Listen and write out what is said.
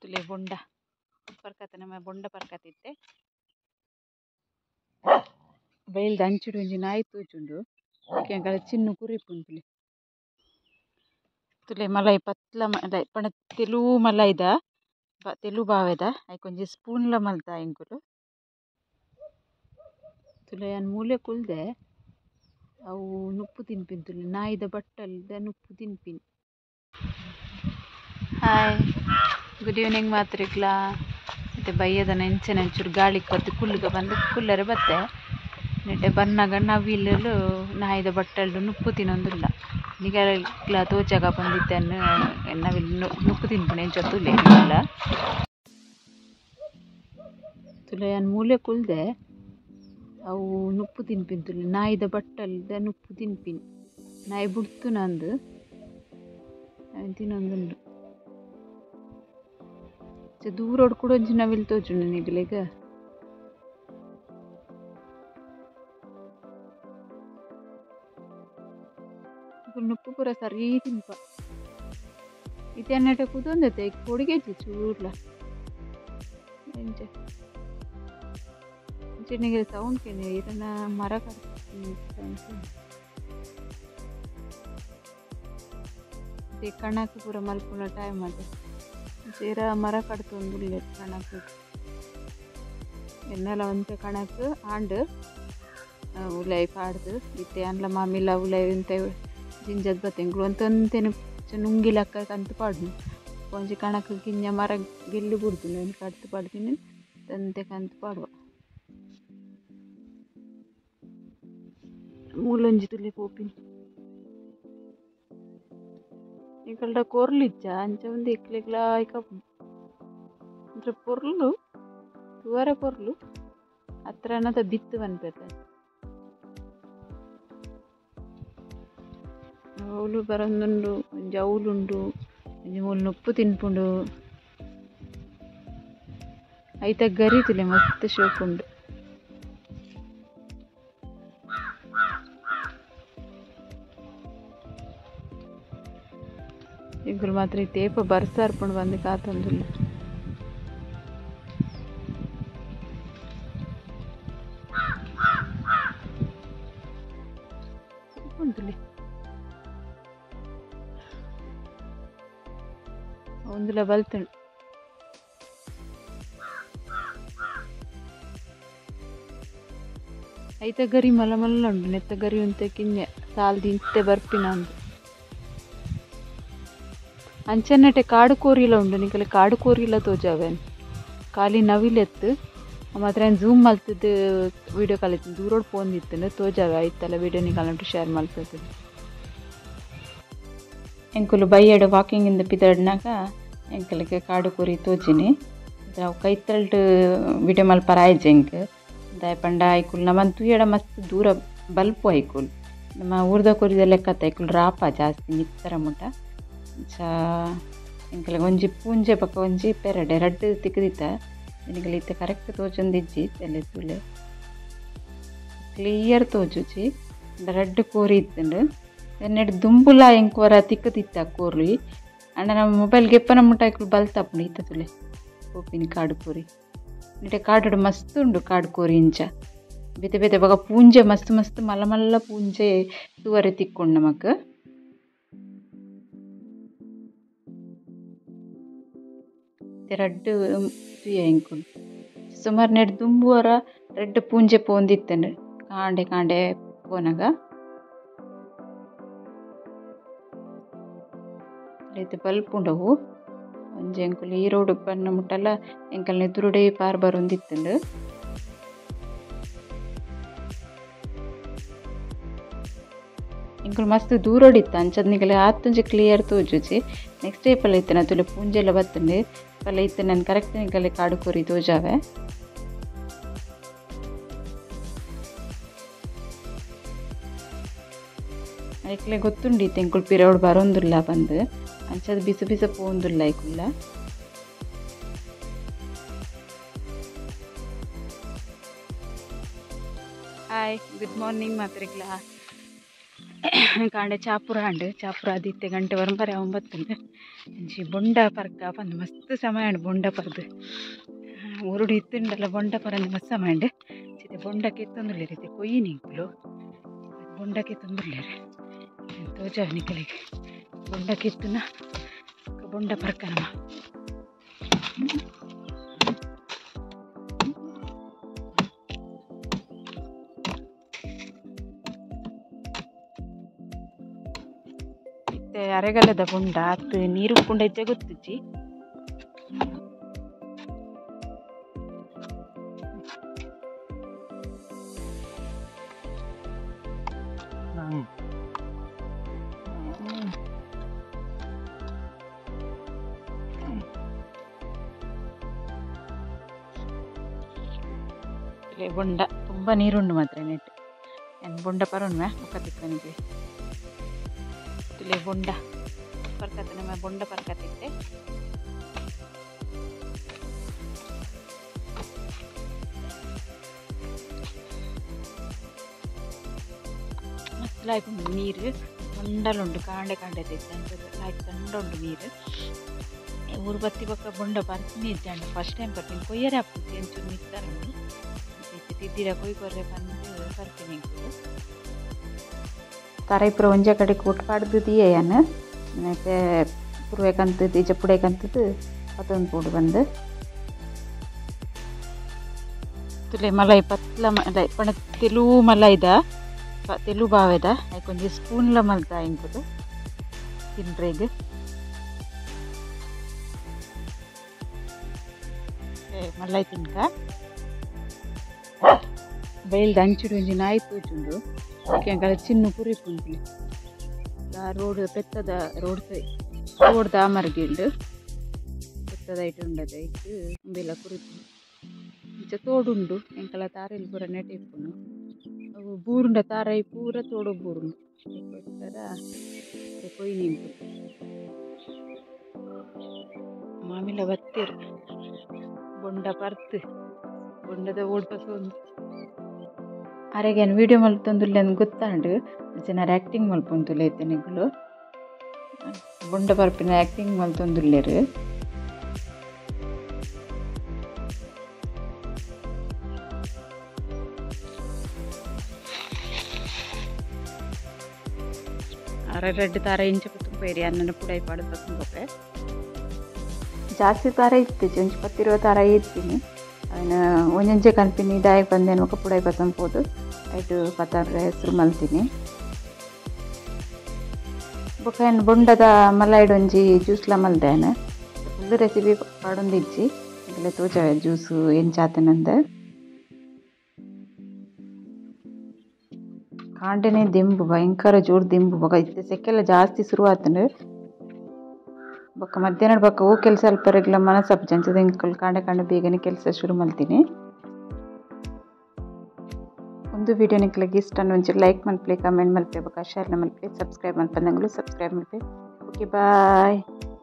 ತುಲೆ ಬೊಂಡ ಪರ್ಕತ ನಮ್ಮ ಬೊಂಡ ಪರ್ಕತಿತ್ತೆ ಬೈಲ್ದ ಅಂಚಿಡು ಒಂಜಿ ನಾಯಿ ತೋಜುಂಡು ಎಂಕಲ ಚಿನ್ನು ಕುರಿಪುಂಡು ತುಲೆ ಮಲೈ ಪತ್ಲ ಮಲೈ ಪಣ ತೆಲು ಮಲೈದ ತೆಲು ಬಾವೆದ ಐಕೊಂಜಿ ಒಂಜಿ ಸ್ಪೂನ್ಲ ಮಲ್ತ ಎಂಕುಲು ತುಲೆ ಯಾನ್ ಮೂಲೆ ಕುಲ್ದೆ ಅವು ನುಪ್ಪು ತಿನ್ಪಿನ್ ತುಲೆ ನಾಯಿದ ಬಟ್ಟಲ್ದ ನುಪ್ಪು ತಿನ್ಪಿನ್. ಹಾಯ್ ಗುಡ್ ಈವ್ನಿಂಗ್ ಮಾತ್ರಿಗ್ಲಾ. ಮತ್ತೆ ಬಯ್ಯದ ನೆಂಚೆ ನೆಂಚೂರು ಗಾಳಿಗೆ ಬತ್ತು ಕುಲ್ಲುಗ ಬಂದು ಕುಲ್ಲರೆ ಬತ್ತೆ ನೆಟ್ಟೆ ಬನ್ನಾಗ ನವಿಲು ನಾಯಿದ ಬಟ್ಟಲ್ಡು ನುಪ್ಪು ತಿನ್ನೊಂದಿಲ್ಲ ನಿಗಲ ತೋಚಾಗ ಬಂದಿದ್ದನ್ನು ನವಿಲು ನುಪ್ಪು ತಿನ್ಪುಣೆ ಎಂಚ ತುಲೆ ಇಲ್ಲ ತುಲೆ ಯಾನ್ ಮೂಲೆ ಕುಲ್ದೆ ಅವು ನುಪ್ಪು ತಿನ್ಪಿನ್ ತುಲೆ ನಾಯಿದ ಬಟ್ಟಲ್ದ ನುಪ್ಪು ತಿನ್ಪಿನ್ ನಾಯಿ ಬುಡ್ತು ನಂದು ತಿನ್ನೊಂದುಂಡು. ದೂರೋಡು ಕೂಡ ಒಂಜಿ ನವಿಲು ತೋಜುಂಡು ನಿಗಲೆಗ್. ನುಪ್ಪು ಪೂರ ಸರಿ ತಿನ್ಪ ಇತ್ತೆ ಎನ್ನಟ ಕುದೊಂದೈತೆ ಕೊಡಿಗೆಜ್ಜಿ ಚೂರ್ಲ ಎಂಚ ಅಂಚೆ ಸೌಂಡ್ ಕೇನೆ ಇದನ್ನ ಮರ ಕಣಕ್ ಪೂರ ಮಲ್ಪುನ ಟೈಮ್ ಅದು ಚೀರ ಮರ ಕಡ್ತೊಂದುಲ್ಲೆರ್ ಕಣಕ್ ಎನ್ನಲ ಒಂತೆ ಕಣಕ್ ಆಂಡ್ ಉಲೈ ಪಾಡ್ದು ಇತ್ತೆ ಯಾನ್ಲ ಮಾಮಿಲ ಉಲೈ ಒಂತೆ ಜಿಂಜದ್ ಬತ್ತೆ ಎಂಕುಲು ಒಂತೊಂತೆನ್ ನುಂಗಿ ಲೆಕ್ಕ ಕಂತ್ ಪಾಡ್ನು ಒಂಜಿ ಕಣಕ್ ಗಿಂಜ ಮರ ಗೆಲ್ಲು ಬುಡ್ದುಂಡು ಐನ್ ಕಡ್ತ್ ಪಾಡ್ದಿನಿ ತಂತೆ ಕಂತ್ ಪಾಡುವ. ಮೂಲೊಂಜಿ ತುಲೆ ಪೋಪಿನಿ ಎಂಕಲ್ಡ ಕೊರ್ಲು ಇಜ್ಜ ಅಂಚ ಉಂದು ಎಕ್ಲೆಗ್ಲಾ ಐಕ ಒಂಥರ ಪೊರ್ಲು ತೂವರೆ ಪೊರ್ಲು ಅತ್ರನದ ಬಿತ್ತು ಪನ್ಪೆರ್. ಅವ್ಲು ಬರೊಂದುಂಡು ಒಂಜಿ ಅವ್ಲುಂಡು ಒಂಜಿ ಮೂಲು ನುಪ್ಪು ತಿನ್ಪುಂಡು ಐತ ಗರಿ ತುಲೆ ಮಸ್ತ್ ಶೋಕುಂಡು. ಎಂಕುಲು ಮಾತ್ರ ಇತ್ತೆ ಏಪ ಬರ್ಸ ಬರ್ಪುಂಡು ಪಂದ್ ಕಾತೊಂದುಲ್ಲ. ಉಂತುಲೆ ಉಂದುಲ ಬಲ್ತುಂಡು. ಐತ ಗರಿ ಮಲ್ಲ ಮಲ್ಲ ಉಂಡು ನೆತ್ತ ಗರಿ ಉಂತೆ ಕಿಂಜ ಸಾಲ್ದಿ ಇತ್ತೆ ಬರ್ಪಿನ ಉಂದು. ಅಂಚನೆಟೆ ಕಾಡು ಕೋರಿಲ ಉಂಡು ನಿಕಲೆ ಕಾಡು ಕೋರಿಲ ತೋಜಾವೆನ್ ಖಾಲಿ ನವಿಲೆತ್ತು ಮಾತ್ರ ಝೂಮ್ ಮಲ್ತದ್ದು ವೀಡಿಯೋ ಕಾಲ್ ಇತ್ತು ದೂರೋಡು ಪೋಂದಿತ್ತು ತೋಜಾವೆ ಐತಲ್ಲ ವೀಡಿಯೋ ನಿಕಲ್ನೊಟ್ಟು ಶೇರ್ ಮಲ್ತದ್ದು. ಎಂಕುಲು ಬಯ್ಯಡು ವಾಕಿಂಗ್ ಇಂದ ಪಿದಡ್ನಾಗ ಎಂಕಲಿಗೆ ಕಾಡು ಕೋರಿ ತೋಜಿನಿ ಅವು ಕೈತಲ್ಡ್ ವೀಡಿಯೋ ಮಲ್ಪರ ಆಯ್ಜೆ ಎಂಕ್ ದಾಯ ಪಂಡ ಐಕುಲು ನಮ್ಮನ್ ತೂಯಡ ಮಸ್ತ್ ದೂರ ಬಲ್ಪು ಐಕುಲು ನಮ್ಮ ಊರ್ದ ಕೋರಿದ ಲೆಕ್ಕತ್ತ ಐಕುಲು ರಾಪ ಜಾಸ್ತಿ ಮಿತ್ತರ ಮುಟ ಅಂಚ ಎಂಕಲಿಗೆ ಒಂಜಿ ಪೂಂಜೆ ಬೊಕ ಒಂಜಿ ಪೆರಡೆ ರಡ್ಡ್ ತಿಕ್ಕುದಿತ್ತ ನಿಕಲೆ ಇತ್ತೆ ಕರೆಕ್ಟ್ ತೋಜೊಂದಿಜ್ಜಿ ತಲೆ ತೂಲೆ ಕ್ಲಿಯರ್ ತೋಜುಜಿ ರಡ್ಡ್ ಕೋರಿ ಇತ್ತುಂಡು ಎನ್ನೆಡ್ ದುಂಬುಲ ಎಂಕ್ ಒರ ತಿಕ್ಕುದಿತ್ತ ಕೋರಿ ಅಂಡ ನಮ್ಮ ಮೊಬೈಲ್ ಗೆಪ್ಪನ ಮುಟ್ಟ ಐಕುಲು ಬಲ್ತಾಪುಂಡು ಇತ್ತ ತುಲೆ ಪೋಪಿನಿ ಕಾಡು ಕೋರಿ ನೆಟೆ ಕಾಡುಡು ಮಸ್ತ್ ಉಂಡು ಕಾಡು ಕೋರಿ ಇಂಚ ಬೇತೆ ಬೇತೆ ಬೊಕ ಪೂಂಜೆ ಮಸ್ತ್ ಮಸ್ತ್ ಮಲ್ಲ ಮಲ್ಲ ಪೂಂಜೆ ತೂವರೆ ತಿಕ್ಕುಂಡು ನಮಕ್. ರಡ್ಡ್ ತೂಯ ಎಂಕುಲು ಸುಮಾರು ನೆಟ್ ದುಂಬು ಒರ ರಡ್ಡ್ ಪೂಂಜೆ ಪೋಂದಿತ್ತುಂಡು ಕಾಂಡೆ ಕಾಂಡೆ ಪೋನಗ. ಇತ್ತೆ ಬಲ್ಪುಂಡವು ಒಂಜಿ ಎಂಕುಲು ಈ ರೋಡ್ ಬನ್ನ ಮುಟ್ಟಲ ಎಂಕಲ್ನ ಎದುರುಡೆ ಪಾರ್ ಬರೊಂದಿತ್ತುಂಡು. ಎಂಕುಲು ಮಸ್ತ್ ದೂರೋಡಿತ್ತ ಅಂಚದ ನಿಕಲೆ ಆತೊಂಜಿ ಕ್ಲಿಯರ್ ತೋಜುಜಿ. ನೆಕ್ಸ್ಟ್ ಏಪಲ ಇತ್ತಿನ ತುಲೆ ಪೂಂಜೆಲ ಬತ್ತುಂಡು ಪಲ ಇತ್ತೆ ನಾನು ಕರೆಕ್ಟ್ ನಿಕಲೆ ಕಾಡು ಕೋರಿ ತೋಜಾವೆ. ಐಕ್ಲೆ ಗೊತ್ತುಂಡು ಇತ್ತೆ ಎಂಕುಲು ಪಿರವುಡು ಬರೊಂದುಲ್ಲ ಪಂದ್ ಅಂಚದ ಬಿಸು ಬಿಸ ಪೋಂದುಲ್ಲ ಐಕುಲ್ಲ. ಹಾಯ್ ಗುಡ್ ಮಾರ್ನಿಂಗ್ ಮಾತ್ರಿಗ್ಲಾ. ಕಾಂಡೆ ಚಾಪುರ ಅಂಡು ಚಾಪುರ ಆದಿತ್ತೆ ಗಂಟೆ ಒರಂಬರೆ 9 ಇಂಚಿ ಬೊಂಡ ಪರ್ಕ ಪಂದು ಮಸ್ತ್ ಸಮಯ ಉಂಡು ಬೊಂಡ ಪರ್ದು ಊರುಡು ಇತ್ತುಂಡಲ್ಲ ಬೊಂಡ ಪರಂದು ಮಸ್ತ್ ಸಮಯ ಉಂಡು ಚಿತ್ತೆ ಬೊಂಡ ಕೆತ್ತೊಂದುಲ್ಲೆರ್ ಇತ್ತೆ ಕೊಯ್ಯಿ ನಿಂಕುಲು ಬೊಂಡ ಕೆತ್ತೊಂದುಲ್ಲೆರ್ ತೋಜಾವ್ ನಿಕಲೆಗ್ ಬೊಂಡ ಕೆತ್ತುನ ಬೊಂಡ ಪರ್ಕ ನಮ ಅರೆಗಲ್ಲದ ಬೊಂಡ ಅತ್ತು ನೀರು ಉಪ್ಪುಂಡ ಇಜ್ಜ ಗೊತ್ತುಜ್ಜಿ ಬೊಂಡ ತುಂಬ ನೀರುಂಡು ಮಾತ್ರ ನೆಟ್ ಬೊಂಡ ಪರೊನ್ವೆ ಮುಖ ತಿಕ್ಕನಿಗೆ ತುಲೆ ಬೊಂಡ ಪರ್ಕತ್ತೆ ನಮ್ಮ ಬೊಂಡ ಪರ್ಕತ್ತಿತ್ತೆ ಮಸ್ತ್ ಲಾಯ್ಕ್ ಉಂಡು ನೀರು ಬೊಂಡಲುಂಡು ಕಾಂಡೆ ಕಾಂಡೆ ಇತ್ತೆ ಲಾಯ್ಕ್ ತಂಡ ಉಂಡು ನೀರು ಊರು ಬತ್ತಿ ಬೊಕ್ಕ ಬೊಂಡ ಬರ್ತೀನಿ ಇಜ್ಜಾಂಡ ಫಸ್ಟ್ ಟೈಮ್ ಬರ್ತೀನಿ ಕೊಯ್ಯರೆ ಆಪುಜಿ ಒಂಚೂರು ಮಿತ್ತಾರುಂಡು ತಿದ್ದಿರ ಕೊಯ್ ಕೊರ್ರೆ ಪಂದ್ ಬರ್ತೀನಿ ತಾರೈಪುರ ಒಂಜೆ ಕಡೆ ಕೊಟ್ಟು ಪಾಡ್ದು ದಿಯೇನ್ ಮತ್ತೆ ಪುರ್ವೆಕಂತದ್ದು ಇಜ ಪುಡೆಕಂತದ್ದು ಪತ್ತೊಂದು ಪೂಡು ಬಂದು ತುಲೆ ಮಲೈ ಪತ್ಲ ಮಲೈ ಪಂಡ ತೆಲು ಮಲೈದ ತೆಲು ಬಾವೆದ ಐಕೊಂಜಿ ಸ್ಪೂನ್ಲ ಮಲ್ತ ಇಂಕುಲು ತಿನ್ರೆಗ್ ಮಲೈ ತಿನ್ಕ ಬೈಲ್ದ ಅಂಚಿಡು ಒಂಜಿ ನಾಯಿ ತೋಜುಂಡು ಎಂಕಲ ಚಿನ್ನು ಪುರಿ ಪುಂಡು ಆ ರೋಡ್ ಪೆತ್ತದ ರೋಡ್ ರೋಡ್ದ ಮರ್ಗಿಲ್ಡು ಪೆತ್ತದ ಐಟ್ ಉಂಡದ ಐಕ್ ಉಂದೆಲ ಕುರಿಪುಂಡು ಇಂಚ ತೋಡುಂಡು ಎಂಕಲ ತಾರೆಲ್ ಪೂರ ನೆಟ್ ಇಪ್ಪುಂಡು ಅವು ಬೂರುಂಡ ತಾರೈ ಪೂರ ತೋಡು ಬೂರುಂಡು ಅದಕ್ಕೋಸ್ಕರ ಕೊಯ್ ನಿಂಪು ಮಾಮಿಲ ಬತ್ತೆರ್ ಬೊಂಡ ಪರ್ತ್ ಬೊಂಡದ ಓಡ್ಪಸೊಂದು ಅರೆಗೆ ವೀಡಿಯೋ ಮಲ್ತೊಂದುಲ್ಲೆ ಅಂದ್ ಗೊತ್ತಾಂಡು ಜನರು ಆ್ಯಕ್ಟಿಂಗ್ ಮಲ್ಪೊಂದುಲ್ಲೆ ಇತ್ತೆ ನಿಕುಲು ಬೊಂಡ ಪರ್ಪಿನ ಆ್ಯಕ್ಟಿಂಗ್ ಮಲ್ತೊಂದುಲ್ಲೆರ್ ಅರೆ ರೆಡ್ ತಾರ ಇಂಚ ಪತ್ತುಂಪೇರಿ ಅನ್ನನ ಪುಡೈ ಪಾಡು ಪತ್ತುಂಪೆ ಜಾಸ್ತಿ ತಾರ ಇತ್ತು ಒಂಜಿ 10-20 ತಾರ ಇತ್ತೀನಿ ಅವನ ಒಂಜೊಂಜೆ ಕನ್ಪಿನಿ ದಾಯಕ್ ಬಂದೇನು ಮುಖ ಪುಡೈ ಪತ್ತಂಪೋದು ಐಟು ಪತ್ತಾರ ಹೆಸರು ಮಲ್ತೀನಿ ಬೊಕ್ಕ ಏನು ಬೊಂಡದ ಮಲೈಡ್ ಒಂಜಿ ಜ್ಯೂಸ್ಲ ಮಲ್ದೇನು ಫುಲ್ ರೆಸಿಪಿ ಪಾಡೊಂದಿಜ್ಜಿ ಇಲ್ಲೇ ತೋಜ ಜ್ಯೂಸು ಎಂಚಾತನಂದ ಕಾಂಡೆನೆ ದಿಂಬು ಭಯಂಕರ ಜೋರು ದಿಂಬು ಬೊಕ್ಕ ಇತ್ತೆ ಸೆಕೆಲ್ಲ ಜಾಸ್ತಿ ಶುರು ಆತಂಡು ಬೊಕ್ಕ ಮಧ್ಯಾಹ್ನ ಬೊಕ್ಕ ಹೂ ಕೆಲಸ ಅಲ್ಪರೆಗ್ಲ ಮನಸ್ಸಪ್ಪ ಜಂಚದ ಇಂಕಲ್ ಕಾಂಡೆ ಕಾಂಡೆ ಬೇಗನೆ ಕೆಲಸ ಶುರು ಮಲ್ತೀನಿ ಒಂದು ವಿಡಿಯೋ ನಿಕ್ಲೆಗ್ ಇಷ್ಟ ಒಂಚೂರು ಲೈಕ್ ಮಲ್ಪಲೆ, ಕಮೆಂಟ್ ಮಲ್ಪಲೆ, ಬೊಕ್ಕ ಶೇರ್ ಮಲ್ಪಲೆ, ಸಬ್ಸ್ಕ್ರೈಬ್ ಮಲ್ಪಂದಂಗುಲು ಸಬ್ಸ್ಕ್ರೈಬ್ ಮಲ್ಪಲೆ. Okay, bye.